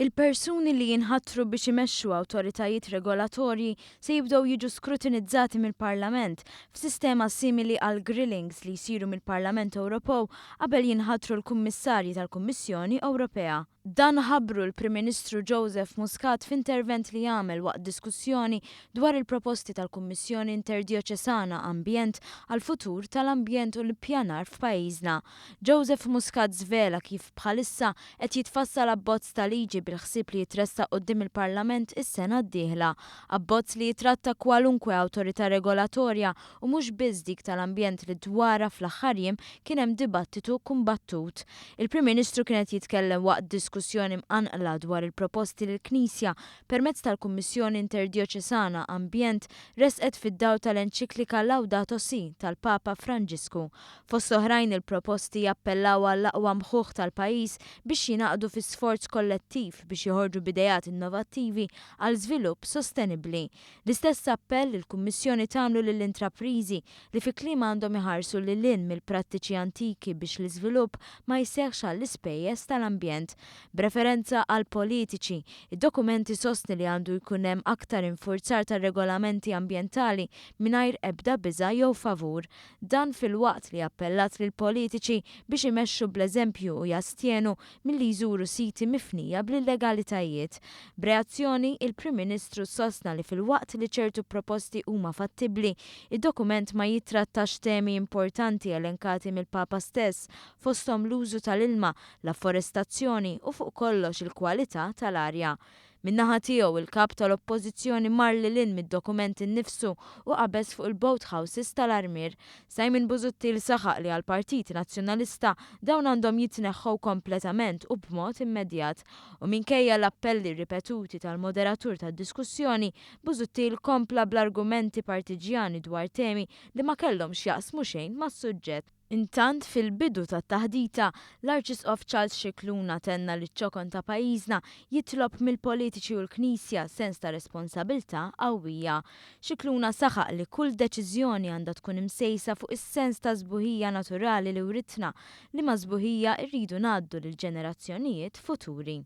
Il-persuni li jinħatru biex imexxu awtoritajiet regolatorji se jibdew jiġu skrutinizzati mill-Parlament f'sistema simili għall-grillings li jsiru mill-Parlament Ewropew qabel jinħatru l-Kummissarji tal-Kummissjoni Ewropea. Dan ħabbru l-Prim Ministru Joseph Muscat f'intervent li għamel waqt diskussjoni dwar il-proposti tal-Kummissjoni Interdjoċesana Ambjent għall-futur tal-ambjent u l-ippjanar f'pajjiżna. Joseph Muscat żvela kif bħalissa qed jitfassal abbozz ta' liġi bil-ħsieb li jitressaq quddiem il-Parlament is-sena d-dieħla. Abbozz li jitratta kwalunkwe awtorità regolatorja u mhux biss dik tal-ambjent li dwarha fl-aħħar jiem kien hemm dibattitu kumbattut. Il-Prim Ministru kien qed jitkellem waqt diskussjoni mqanqla dwar il-proposti li l-Knisja, permezz tal-Kummissjoni Interdjoċesana Ambjent, ressqet fid-dawl tal-Enċiklika Laudato Si' tal-Papa Franġisku. Fost oħrajn il-proposti jappellaw għall-aqwa mħuħ tal-pajjiż biex jingħaqdu fi sforz kollettiv biex joħorġu b'ideat innovattivi għal żvilupp sostenibbli. L-istess appell il-Kummissjoni tagħmlu lill-intrapriżi li fi kliemha għandhom iħarsu lil hinn mill-prattiċi antiki biex l-iżvilupp ma jseħħx għall-ispejjeż tal-ambjent. B'referenza għall-politiċi, id-dokument isostni li għandu jkun hemm aktar infurzar tar-regolamenti ambjentali mingħajr ebda biża' jew favur. Dan filwaqt li appellat lill-politiċi biex imexxu bl-eżempju u jastjenu milli jżuru siti mifnija bl-illegalitajiet. B'reazzjoni, il-Prim Ministru sostna li filwaqt li ċertu proposti huma fattibbli, id-dokument ma jittrattax temi importanti elenkati mill-Papa stess, fosthom l-użu tal-ilma, l-afforestazzjoni u fuq kollox il-kwalità tal-arja. Min-naħa tiegħu, il-Kap tal-Oppożizzjoni mar lil hinn mid-dokument innifsu u qabeż fuq il-boathouses tal-Armier. Simon Busuttil saħaq li għall-Partit Nazzjonalista dawn għandhom jitneħħew kompletament u b'mod immedjat. U minkejja l-appelli ripetuti tal-moderatur tad-diskussjoni, Busuttil kompla bl-argumenti partiġjani dwar temi li ma kellhom x'jaqsmu xejn mas-suġġett. Intant, fil-bidu tat-taħdita, l-Arċisqof Charles Scicluna tenna li ċ-ċokon ta' pajjiżna jitlob mill-politiċi u l-Knisja sens ta' responsabilità qawwija. Scicluna saħaq li kull deċiżjoni għandha tkun imsejsa fuq is-sens ta' sbuħija naturali li writna, liema sbuħija rridu ngħaddu lill-ġenerazzjonijiet futuri.